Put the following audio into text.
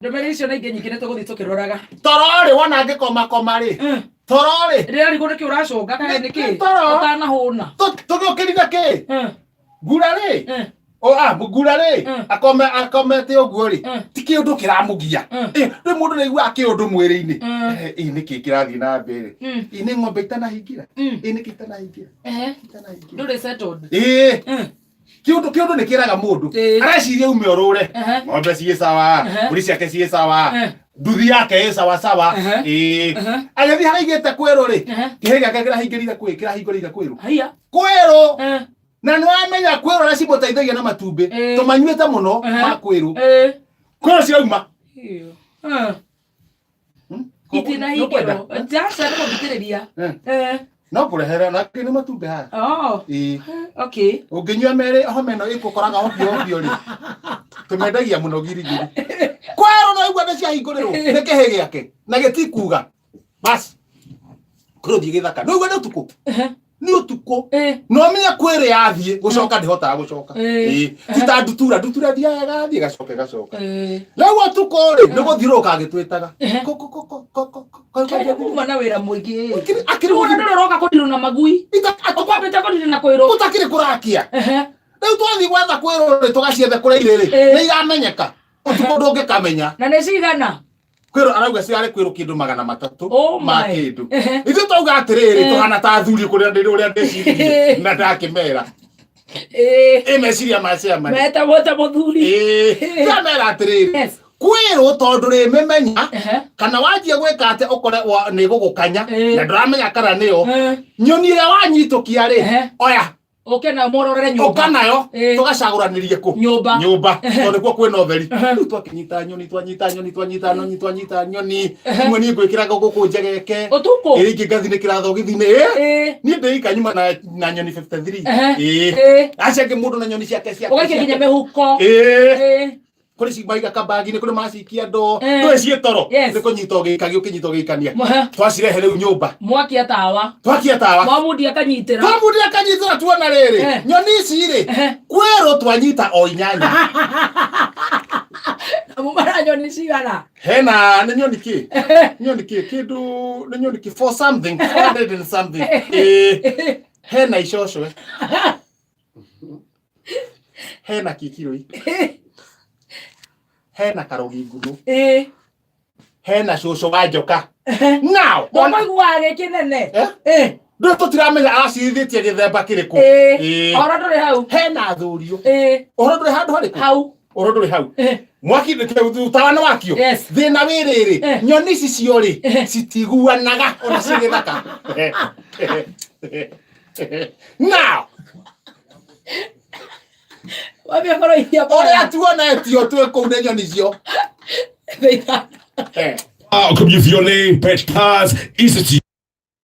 Ndũmĩrĩri icio na ingĩ nyingĩ nĩ tũgũthiĩ tũkĩroraga. Toro rĩ, wona ngĩkomakoma rĩ, toro rĩ. Ndĩrarigwo nĩkĩ ũracũnga kana Nĩ- nĩkĩ nĩ toro. ũtanahũna. Tũgĩũkĩrire kĩ ngura rĩ, o ah ngura rĩ, akome akomete ũguo rĩ, ti kĩũndũ kĩramũgia. Eh, rĩ mũndũ nĩaiguaga kĩũndũ mwĩrĩ-inĩ. Eh, ĩ nĩkĩ kĩrathiĩ na mbere? Ĩ nĩ ng'ombe itanahingĩra? Ĩ nĩkĩ itanahingĩra? Itanahingĩra. Ndũrĩ settled. Ĩĩ. Kĩũndũ nĩ kĩraga mũndũ. Areciria ume ũrũre. Ng'ombe ciĩ sawa, mbũri ciake ciĩ sawa, nduthi yake ĩ sawa sawa. Ĩĩ. Agĩthiĩ harĩa aigĩte kwĩrũ rĩ, kĩhĩ gĩake kĩrahingĩrire kwĩ kĩrahingũrĩire kwĩrũ. Haiya. Kwĩrũ. Na nĩ wamenya kwĩrũ arĩa cimũteithagia na matumbĩ. Tũmanyuĩte mũno ma kwĩrũ. Kwĩrũ cirauma. Iyo. Itinahingĩrwo. Njaca nĩ gũthikĩrĩria. No kũrehere na nĩ matumbĩ haya. Oh. Ĩĩ. Okay. Ũngĩnyua merĩ homa ĩno ĩkũkoraga obio obio rĩ. Tũmendagia mũno girigiri. Kwerũ no igua nĩ ciahingũrĩrwo nĩ kĩhĩ gĩake na gĩtikuga. Bas. Kũrĩ ũthiĩ gĩthaka. Nĩ ũigua nĩ ũtukũ. Nĩ ũtukũ. No menye kwĩrĩ yathiĩ gũcoka ndĩhotaga gũcoka. Ĩĩ. Ti ta ndutura, ndutura thiaga ĩgathiĩ ĩgacoka ĩgacoka. Rĩu ũtukũ rĩ nĩ gũthiũrũrũka agĩtwĩtaga. Ko ko ko ko ko ko ko. Kuma na wĩra mũingĩ. Akĩrĩ Ũrĩa ndũrĩ ũroka kũndirwo na magui. Ũkwambĩte kũndirwo na kwĩrwo. Gũtakĩrĩ kũrakia. Rĩu twathiĩ gwetha kwĩrwo rĩ tũgaciethe kũrĩa irĩ rĩ nĩ iramenyeka. Ũtukũ ndũngĩkamenya. Na nĩ cigana? Kwĩrwo arauga ciarĩ kwĩrwo kĩndũ 300 Oh ma my. kĩndũ. Ithuĩ twauga atĩrĩrĩ, tũhana ta athuri kũrĩa ndĩ ũrĩa ndĩciririe na ndakĩmera. Ĩ meciria ma ciama. Metagwo ta mũthuri. Ĩĩ. Ndamera atĩrĩrĩ, kwĩrwo tondũ rĩ mĩmenya kana wanjia gwĩka atĩ ũkore nĩ gũgũkanya na ndũramenya kana nĩyo nyoni ĩrĩa wanyitũkia rĩ, oya. Ũke nayo mũrorere nyũmba. Ũka nayo, tũgacagũranĩrie kũ? Nyũmba. Nyũmba. Tondũ nĩkuo kwĩna ũtheri. Rĩu twakĩnyita nyoni, twanyita nyoni, twanyita nyoni, twanyita nyoni. Imwe niĩ ngwĩkĩraga gũkũ njegeke. Ũtukũ? Ĩrĩa ingĩ ngathinĩkĩra thogithi-inĩ. Ĩĩ. Niĩ ndĩika nyuma na nyoni 53. Ĩĩ. Acio angĩ mũndũ na nyoni ciake ciake. Ũgaikia nginya mĩhuko. Ĩĩ. Kũrĩ cimaiga kabagi-inĩ, kũrĩ macikia ndoo. Ndũĩ ciĩ toro. Yes. Nĩ kũnyita ũgĩikagia, ũkĩnyita ũgĩikania. Twacirehe rĩu nyũmba. Mwakia tawa. Twakia tawa. Mwamundi akanyitĩra. Mwamundi akanyitĩra tuona rĩrĩ. Nyoni ici rĩ, kwĩrwo twanyita o inyanya. Na mumara nyoni cigana? Hena nĩ nyoni kĩ? Nyoni kĩ? Kĩndũ nĩ nyoni kĩ? For something, 400 and something. Hena icocwe. Hena kikiroi. Hena karogi ngunu. Hena cũcũ wa njoka. Now, Ndũkũiguaga gĩ kĩnene. Eh? Ndũĩ tũtiramenya acirithĩtie gĩthemba kĩrĩkũ. Ũhoro ndũrĩ hau. Hena thũrio. Ũhoro ndũrĩ handũ harĩkũ? Hau. Ũhoro ndũrĩ hau. Mwaki tawa nĩ wakio. Thĩna wĩ rĩrĩ, nyoni ici cio rĩ, citiguanaga ona ciĩ gĩthaka. Now, Wambia kũroithia ũrĩa tuonetio twĩ kũu nĩ nyoni cio. Kumyuvyo name Pet Stars Institute.